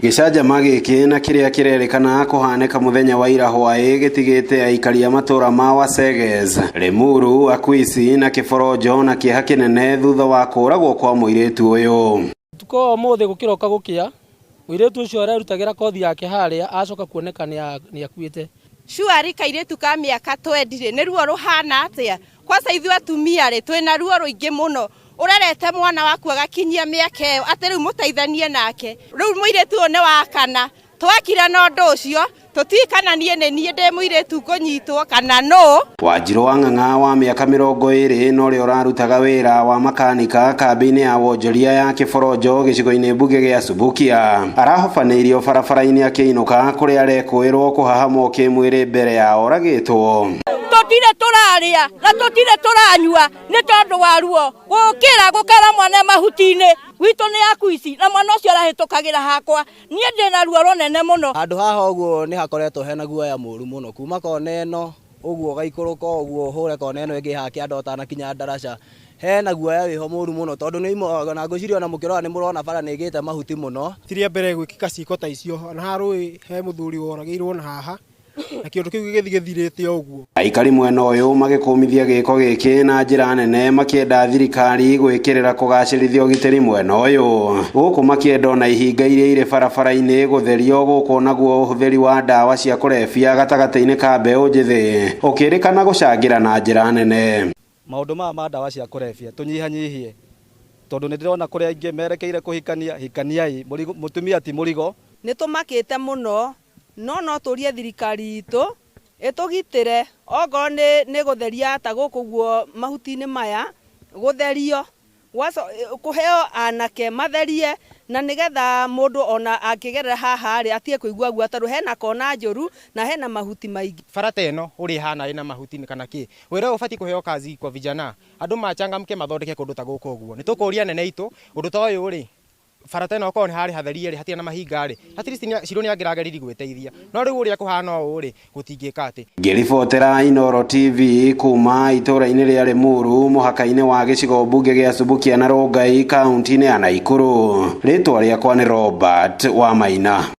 Gĩcanjama gĩkĩ na kĩrĩa kĩrerĩkana kũhanĩka mũthenya wa ira hwaĩ gĩtigĩte aikari a matũra ma Waseges, Limuru, Akwisi na Kĩboronjo na kĩeha kĩnene thutha wa kũragwo kwa mũirĩtu ũyũ. Ũtukũ wa ũmũthĩ gũkĩroka gũkĩa, mũirĩtu ũcio arerutagĩra kothi yake harĩa acoka kuoneka nĩ akuĩte. Shuari kairĩtu ka mĩaka 20 rĩ nĩ ruo rũhana atĩa? Kwanza ithuĩ atumia rĩ twĩna ruo rũingĩ mũno. Ũrerete mwana waku agakinyia mĩaka ĩyo atĩ rĩu mũteithanie nake. Rĩu mũirĩtu ũyũ nĩ wa kana. Twakira na ũndũ ũcio tũtiũĩ kana niĩ nĩ niĩ ndĩ mũirĩtu ngũnyitwo kana nũ. Wanjirũ wa Ng'ang'a wa mĩaka 20 na ũrĩa ũrarutaga wĩra wa makanika kambĩ-inĩ ya wonjoria ya Kĩboronjo gĩcigo-inĩ mbunge gĩa Subukia arahobanĩirio barabara-inĩ akĩinũka kũrĩa arekũĩrwo kũhahamwo kĩmwĩrĩ mbere ya oragĩtwo. Tũtirĩ tũrarĩa na tũtirĩ tũranyua nĩ tondũ wa ruo gũkĩra gũkara mwana mahuti-inĩ gwitũ nĩ Akwisi na mwana ũcio arahĩtũkagĩra hakwa niĩ ndĩna ruo rũnene mũno. Handũ haha ũguo nĩ hakoretwo hena guoya mũru mũno kuma kona ĩno ũguo ũgaikũrũka ũguo ũhũre kona ĩno ĩngĩ haha kĩanda ũtanakinya ndaraca hena guoya wĩho mũru mũno tondũ nĩ na ngwĩciria ona mũkĩrora nĩ mũrona bara nĩ ĩgĩte mahuti mũno. Ti rĩa mbere gwĩkĩka ciĩko ta icio ona haha rũĩ he mũthuri woragĩirwo na haha na kĩũndũ kĩu gĩgĩthiĩ gĩthirĩte o ũguo. Aikari mwena ũyũ magĩkũmithia gĩko gĩkĩ na njĩra nene makĩenda thirikari gwĩkĩrĩra kũgacĩrithia ũgitĩri mwena ũyũ gũkũ makĩenda ona ihinga iria irĩ barabara-inĩ gũtherio gũkũ naguo ũhũthĩri wa ndawa cia kũrebia gatagatĩ-inĩ ka mbeũ njĩthĩ ũkĩrĩkana gũcangĩra na njĩra nene. Maũndũ maya ma ndawa cia kũrebia tũnyihanyihie tondũ nĩ ndĩrona kũrĩa aingĩ merekeire kũhikania hikaniai mũtumia ti mũrigo. Nĩ tũmakĩte mũno no tũrie thirikari itũ ĩtũgitĩre ongorwo nĩ gũtheria ta gũkũ guo mahuti-inĩ maya gũtherio kũheo anake matherie na nĩgetha mũndũ ona angĩgerera haha rĩ atige kũigua guoya tondũ hena kona njũru na hena mahuti maingĩ. Bara ta ĩno ũrĩa ĩhana ĩna mahuti kana kĩ wĩra ũyũ ũbatiĩ kũheo kazi kwa vijana andũ machangamke mathondeke kũndũ ta gũkũ ũguo. Nĩ tũkũria nene itũ ũndũ ta ũyũ rĩ bara ta ĩno okorwo nĩ harĩ hatherie rĩ hatirĩ na mahinga rĩ at least Shiro nĩ angĩrageririe gwĩteithia no rĩu ũrĩa kũhana ũũ rĩ gũtingĩka atĩ. Ngĩribotera Inooro TV kuma itũũra-inĩ rĩa Limuru mũhaka-inĩ wa gĩcigo mbunge gĩa Subukia na Rongai kaunti-inĩ ya Nakuru rĩtwa rĩakwa nĩ Robert Wamaina.